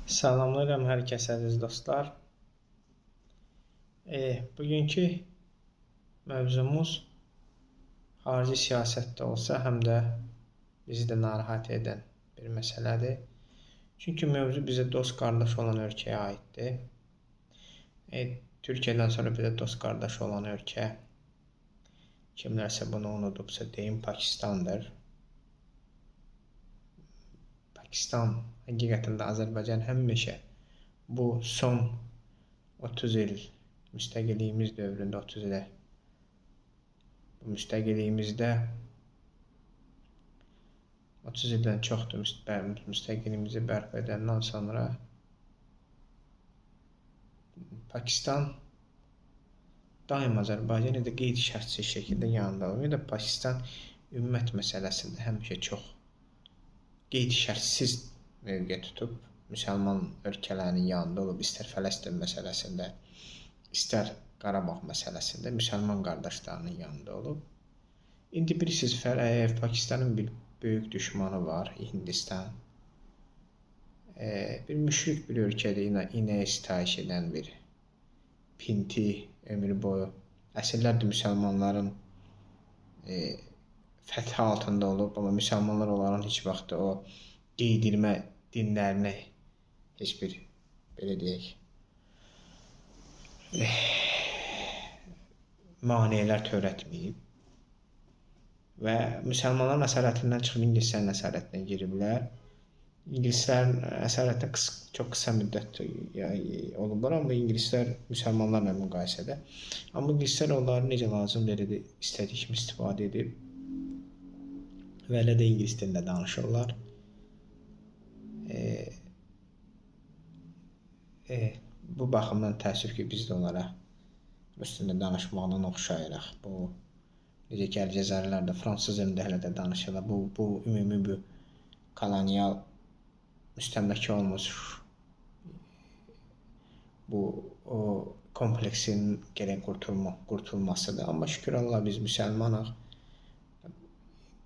Salamlayıram hər kəs əziz dostlar. Bugünkü mövzumuz xarici siyasətdə olsa, həm də bizi də narahat edən bir məsələdir. Çünki mövzu bizə dost qardaş olan ölkəyə aiddir. Türkiyədən sonra bizə dost qardaş olan ölkə, kimlərsə bunu unudubsa deyim, Pakistandır. Pakistan həqiqətən də Azərbaycan həmişə bu son 30 il müstəqilliyimiz dövründə 30 ilə bu müstəqilliyimizdə 30 ildən çoxdur müstəqilliyimizi bərpa edəndən sonra Pakistan daim Azərbaycan ilə qeyd-şərtsiz şəkildə yanında olub. Ümumiyyətlə Pakistan ümmət məsələsində həmişə çox qeyd-şərtsiz mövqe tutub, müsəlman ölkələrinin yanında olub, istər Fələstin məsələsində, istər Qarabağ məsələsində müsəlman qardaşlarının yanında olub. İndi bilirsiniz, Pakistanın bir böyük düşmanı var, Hindistan. Bir müşrik bir ölkədir, inəyə sitayiş edən bir pinti ömrü boyu. Əsrlərdir müsəlmanların fəthi altında olub, amma müsəlmanlar onların heç vaxt o qeydirmə dinlərinə heç bir, belə deyək, maneələr törətməyib və müsəlmanların əsarətindən çıxıb ingilislərin əsarətinə giriblər. İngilislərin əsarətinə çox qısa müddət olublar, amma ingilislər müsəlmanlarla müqayisədə. Amma ingilislər onları necə lazımdır, elə də istədiyi kimi istifadə edib və elə də ingilis dilində danışırlar. Bu baxımdan təəssüf ki, biz də onlara rus dilində danışmaqdan oxşayırıq. Bu, necə ki, Əlcəzairlər də fransız dilində hələ də danışırlar. Bu ümumi bu kolonial müstəmləkə olmuş bu o kompleksin gərək qurtulmasıdır. Amma şükür Allah biz müsəlmanıq.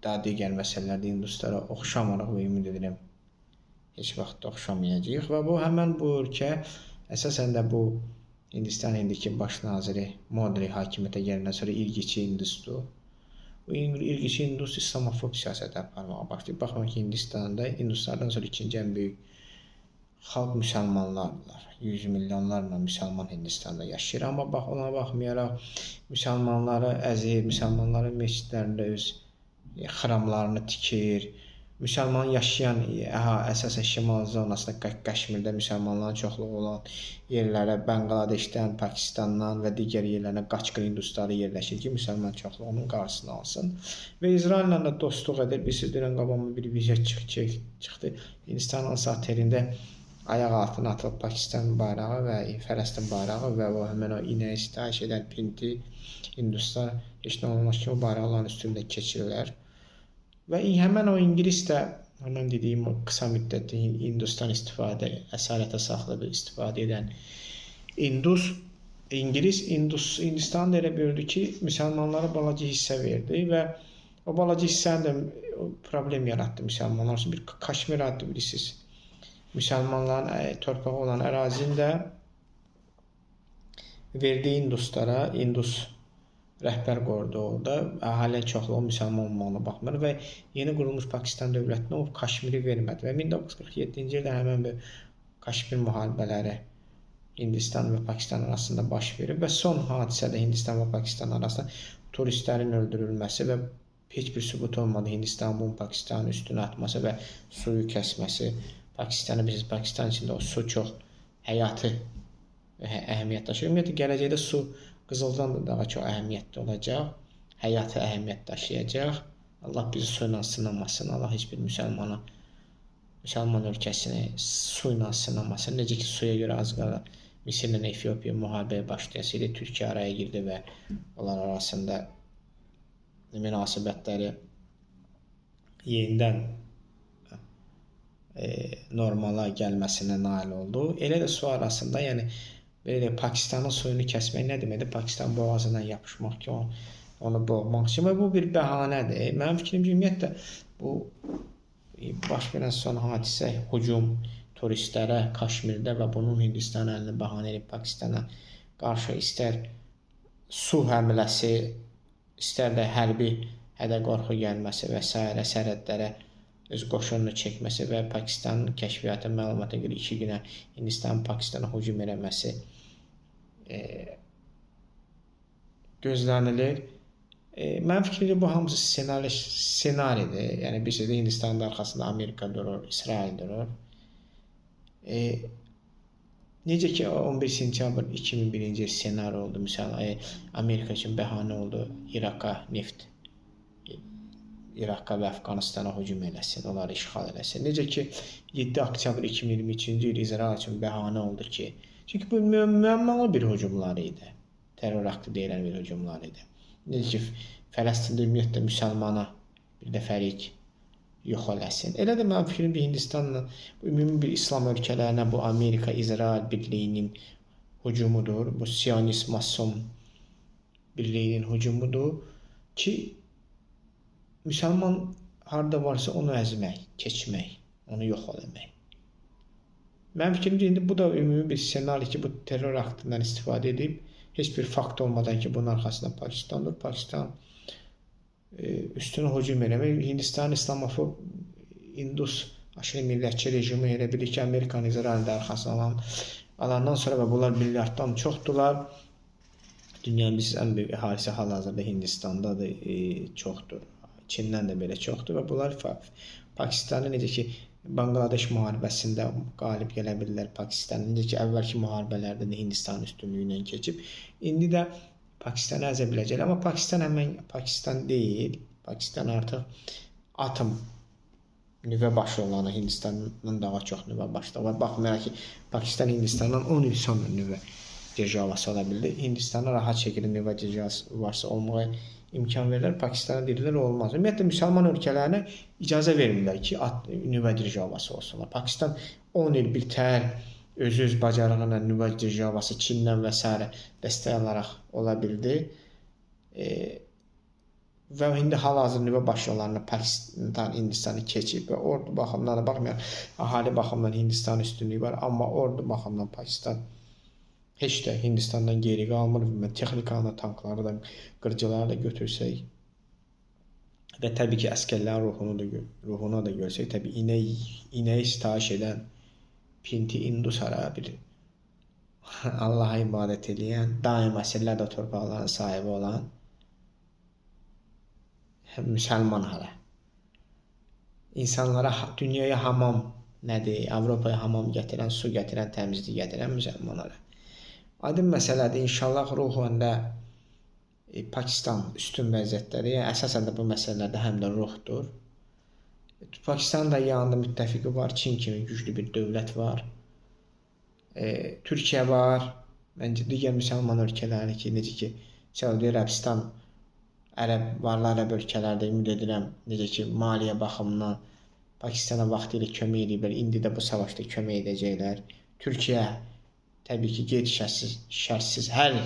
Daha digər məsələlərdə hinduslara oxşamırıq və ümid edirəm heç vaxt da oxşamayacağıq. Və bu həmən bu ölkə, əsasən də bu Hindistan indiki baş naziri Modi hakimiyyətə gələndən sonra irqiçi hindusdur. Bu irqiçi hindus islamofob siyasət aparmağa başlayıb. Baxmayaraq ki, Hindistanda hinduslardan sonra ikinci ən böyük xalq müsəlmanlardılar. 100 milyonlarla müsəlman Hindistanda yaşayır. Amma bax, ona baxmayaraq müsəlmanları əzir, müsəlmanların məscidlərində öz xramlarını tikir. Müsəlman yaşayan, əsasən şimal zonasında, Qəşmirdə müsəlmanların çoxluğu olan yerlərə, Bangladeşdən, Pakistandan və digər yerlərə qaçqın hindusları yerləşir ki, müsəlman çoxluğunun qarşısını alsın. Və İsraillə də dostluq edir. Bilirsiniz, dünən qabağıma bir video çıxdı. Hindistanın otelində ayaq altına atılıb Pakistan bayrağı və Fələstin bayrağı və o həmən o inəyə sitayiş edən pinti hinduslar heç nə olmamış kimi bayraqların üstündə keçirirlər. Və həmən o İngilis də, həmən dediyim o qısa müddətli Hindustan istifadə, əsarətə saxlayıb istifadə edən İngilis Hindistanı da elə böldü ki, müsəlmanlara balaca hissə verdi və o balaca hissəni də problem yaratdı müsəlmanlar üçün. Bir Kaşmir adlı bilirsiniz, müsəlmanların torpağı olan ərazini də verdiyi hinduslara, hindus rəhbər qoydu orada. Əhalinin çoxluğu müsəlman olmağına baxmır və yeni qurulmuş Pakistan dövlətinə o Kaşmiri vermədi və 1947-ci ildə həmən bir Kaşmir müharibələri Hindistan və Pakistan arasında baş verib və son hadisədə Hindistan və Pakistan arasında turistlərin öldürülməsi və heç bir sübut olmadı Hindistanın bunu Pakistanın üstünə atması və suyu kəsməsi. Pakistanı bilirsiniz, Pakistan içində o su çox həyati əhəmiyyət daşıyır. Ümumiyyətlə, gələcəkdə su qızıldan da daha çox əhəmiyyətli olacaq, həyati əhəmiyyət daşıyacaq. Allah bizi su ilə sınamasın, Allah heç bir müsəlman ölkəsini su ilə sınamasın. Necə ki, suya görə az qala Misirlə Efiopiya müharibəyə başlayasıydı, Türkiyə araya girdi və onlar arasında münasibətləri yenidən normala gəlməsinə nail oldu. Elə də su arasında, yəni belə deyək, Pakistanın suyunu kəsmək nə deməkdir? Pakistan boğazından yapışmaq ki, onu boğmaq üçün. Və bu bir bəhanədir. Mənim fikrimcə, ümumiyyətlə, bu baş verən son hadisə, hücum, turistlərə Kaşmirdə və bunun Hindistan əlini bəhanə edib Pakistana qarşı istər su həmləsi, istər də hərbi hədə-qorxu gəlməsi və s. Sərhədlərə öz qoşununu çəkməsi və Pakistanın kəşfiyyatı məlumata görə 2 günə Hindistan Pakistana hücum eləməsi gözlənilir. Mənim fikrimcə bu hamısı ssenaridir. Yəni bilirsiniz, Hindistanın arxasında Amerika durur, İsrail durur. Necə ki 11 sentyabr 2001-ci il ssenari oldu, misal Amerika üçün bəhanə oldu İraqa neft, İraqa və Əfqanistana hücum eləsin, onları işğal eləsin. Necə ki 7 oktyabr 2023-cü il İsrail üçün bəhanə oldu ki, çünki bu müəmmalı bir hücumlar idi. Terror aktı deyilən bir hücumlar idi. Necə ki Fələstində ümumiyyətlə müsəlmana bir dəfəlik yox eləsin. Elə də mənim fikrimcə Hindistanla ümumi bir İslam ölkələrinə bu Amerika İsrail birliyinin hücumudur. Bu Siyonist mason birliyinin hücumudur ki müsəlman harda varsa onu əzmək, keçmək, onu yox eləmək. Mənim fikrimcə indi bu da ümumi bir ssenari ki, bu terror aktından istifadə edib heç bir fakt olmadan ki, bunun arxasında Pakistandır. Pakistan üstünə hücum eləmək. Hindistan İslamofob Hindus aşırı millətçi rejimi elə bilir ki, Amerikanın İsrailin də arxasına alandan sonra və bunlar milyarddan çoxdular. Dünyanın biz ən böyük əhalisi hal-hazırda Hindistandadır, çoxdur. Çindən də belə çoxdur və bunlar Pakistanı necə ki Bangladeş müharibəsində qalib gələ bildilər Pakistanı, necə ki əvvəlki müharibələrdə də Hindistanın üstünlüyü ilə keçib. İndi də Pakistanı əzə biləcəklər. Amma Pakistan həmən Pakistan deyil. Pakistan artıq atom nüvə başlıqlarına Hindistandan daha çox nüvə başlığı var. Baxmayaraq ki, Pakistan Hindistandan 10 il sonra nüvə dejavası ola bildi. Hindistana rahat şəkildə nüvə dejavası olmağa imkan verirlər. Pakistana deyirlər olmaz. Ümumiyyətlə müsəlman ölkələrinə icazə vermirlər ki, nüvə dejavası olsunlar. Pakistan 10 il bir tər özü öz bacarığı ilə nüvə dejavası Çindən və s. dəstək alaraq ola bildi. Və indi hal-hazırda nüvə başlıqlarını Pakistan Hindistanı keçib və ordu baxımından da baxmayaraq əhali baxımından Hindistan üstünlüyü var, amma ordu baxımından Pakistan heç də Hindistandan geri qalmır. Texnikanı, tankları da, qırıcıları da götürsək və təbii ki, əsgərlərin ruhuna da görsək, təbii inəyi sitayiş edən pinti indus hara bir Allaha ibadət eləyən, daim əsrlərdə torpaqların sahibi olan müsəlman hara. İnsanlara, dünyaya hamam nədir, Avropaya hamam gətirən, su gətirən, təmizlik gətirən müsəlman hara. Aydın məsələdir, inşallah ruhən də Pakistan üstün vəziyyətdədir. Yəni, əsasən də bu məsələlərdə həm də ruhdur. Pakistanın da yanında müttəfiqi var, Çin kimi güclü bir dövlət var. Türkiyə var, məncə digər müsəlman ölkələrini ki, necə ki, Səudiyyə Ərəbistan, ərəb, varlı ərəb ölkələrdə ümid edirəm, necə ki, maliyyə baxımından Pakistana vaxtilə kömək ediblər, indi də bu savaşda kömək edəcəklər. Türkiyə təbii ki, qeyd şərtsiz hər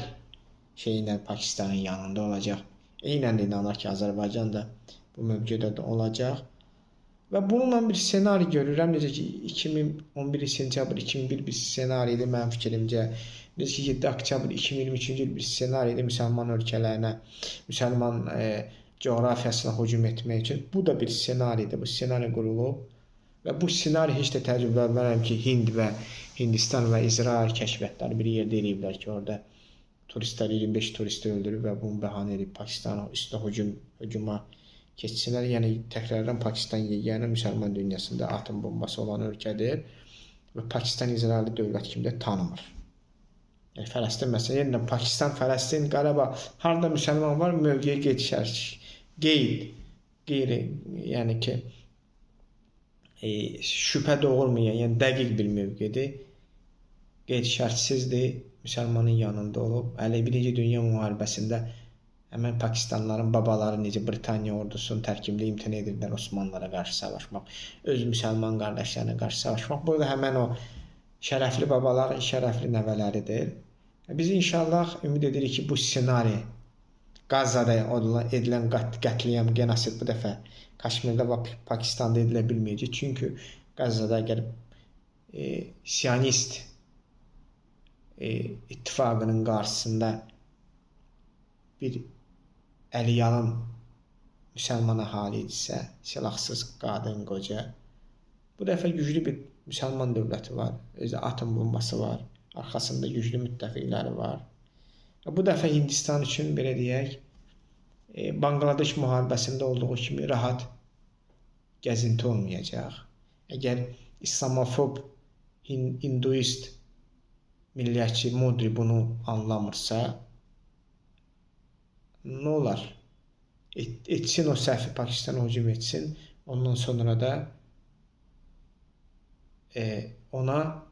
şeylə Pakistanın yanında olacaq. Eynən də inanır ki, Azərbaycan da bu mövqedə də olacaq. Və bununla bir ssenari görürəm. Necə ki, 2011 sentyabr 2001 bir ssenari idi mənim fikrimcə. Necə ki, 7 oktyabr 2023-cü il bir ssenari idi müsəlman ölkələrinə, müsəlman coğrafiyasına hücum etmək üçün. Bu da bir ssenaridir. Bu ssenari qurulub və bu ssenari heç də təəccüblənmərəm ki, Hind və Hindistan və İsrail kəşfiyyatları bir yerdə eləyiblər ki, orada turistlər 25 turisti öldürüb və bunu bəhanə edib Pakistana üstə hücuma keçsinlər. Yəni təkrarən Pakistan yeganə müsəlman dünyasında atom bombası olan ölkədir və Pakistan İsraili dövlət kimi də tanımır. Yəni Fələstin məsələ, yenə Pakistan, Fələstin, Qarabağ, harda müsəlman var, mövqeyə qeyd, qeyri, yəni ki, şübhə doğurmayan, yəni dəqiq bir mövqedir. Qeyd şərtsizdir, müsəlmanın yanında olub. Hələ Birinci Dünya müharibəsində həmən Pakistanlıların babaları necə Britaniya ordusunun tərkibində imtina edirlər Osmanlılara qarşı savaşmaq, öz müsəlman qardaşlarına qarşı savaşmaq. Burada həmən o şərəfli babaların şərəfli nəvələridir. Biz inşallah ümid edirik ki, bu ssenari Qazada edilən qətliam, genosid bu dəfə Kaşmirdə və Pakistanda edilə bilməyəcək. Çünki Qazada əgər Siyonist ittifaqının qarşısında bir əli yalın müsəlman əhali idisə, silahsız qadın, qoca. Bu dəfə güclü bir müsəlman dövləti var. Özü atom bombası var. Arxasında güclü müttəfiqləri var. Bu dəfə Hindistan üçün, belə deyək, Bangladeş müharibəsində olduğu kimi rahat gəzinti olmayacaq. Əgər İslamofob, hinduist, milliyətçi Modi bunu anlamırsa, nə olar? Etsin o səhvi, Pakistana hücum etsin. Ondan sonra da ona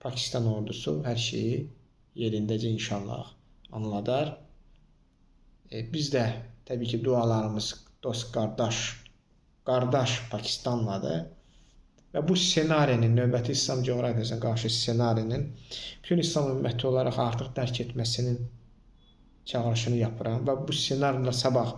Pakistan ordusu hər şeyi yerindəcə inşallah anladar. Biz də təbii ki, dualarımız dost, qardaş Pakistanladır. Və bu ssenarinin, növbəti İslam coğrafiyasına qarşı ssenarinin bütün İslam ümməti olaraq artıq dərk etməsinin çağırışını yapıram. Və bu ssenarilər sabah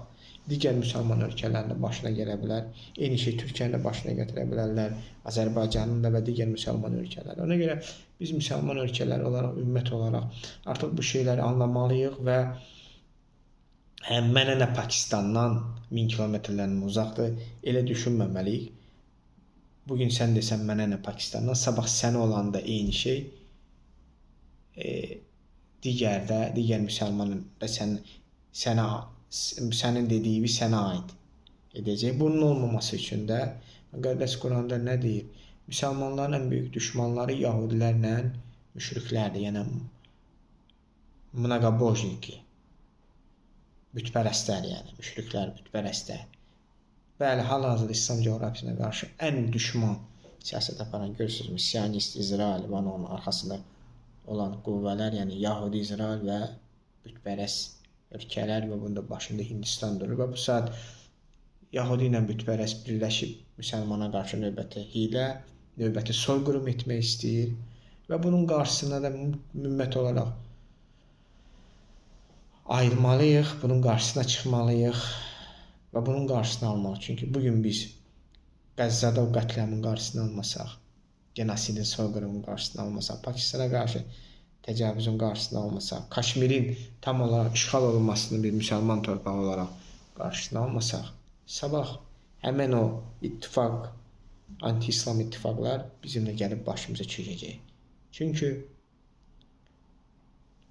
digər müsəlman ölkələrinin başına gələ bilər. Eyni şey Türkiyənin də başına gətirə bilərlər, Azərbaycanın da və digər müsəlman ölkələri. Ona görə biz müsəlman ölkələri olaraq, ümmət olaraq artıq bu şeyləri anlamalıyıq və həm mənə nə Pakistandan 1000 kilometrlərdən uzaqdır, elə düşünməməliyik. Bugün sən desən mənə nə Pakistandan, sabah sənə olan da eyni şey digər müsəlmanın da sənin dediyi sənə aid edəcək. Bunun olmaması üçün də Müqəddəs Quranda nə deyir? Müsəlmanların ən böyük düşmanları yahudilərlə müşriklərdir, yəni mnogobojniki, bütpərəstlər, yəni müşriklər, bütpərəstlər. Bəli, hal-hazırda İslam coğrafiyasına qarşı ən düşman siyasət aparan görürsünüzmü? Siyonist, İsrail və onun arxasında olan qüvvələr, yəni Yahudi, İsrail və bütpərəst ölkələr və bunda başında Hindistan durur və bu saat Yahudi ilə bütpərəst birləşib müsəlmana qarşı növbəti hiylə, növbəti soyqırım etmək istəyir və bunun qarşısına da ümmət olaraq ayılmalıyıq, bunun qarşısına çıxmalıyıq və bunun qarşısını almalıyıq. Çünki bugün biz Qəzzada o qətliamın qarşısını almasaq, genosidin, soyqırımın qarşısını almasaq, Pakistana qarşı təcavüzün qarşısını almasaq, Kaşmirin tam olaraq işğal olunmasını bir müsəlman torpağı olaraq qarşısını almasaq, sabah həmən o ittifaq, anti-İslam ittifaqlar bizimlə gəlib başımıza çökəcək. Çünki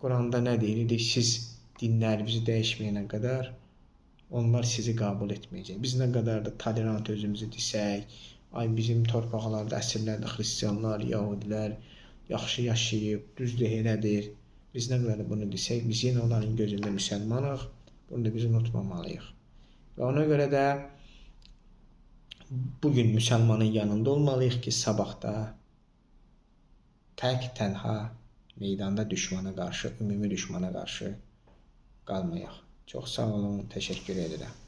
Quranda nə deyilir? Siz dinlərinizi dəyişməyənə qədər onlar sizi qəbul etməyəcək. Biz nə qədər də tolerant özümüzü desək, ay bizim torpaqlarda əsrlərdə xristianlar, yahudilər yaxşı yaşayıb, düzdür, elədir. Biz nə qədər bunu desək, biz yenə onların gözündə müsəlmanıq. Bunu da biz unutmamalıyıq. Və ona görə də bugün müsəlmanın yanında olmalıyıq ki, sabah da tək, tənha meydanda düşmana qarşı, ümumi düşmana qarşı qalmayaq. Çox sağ olun, təşəkkür edirəm.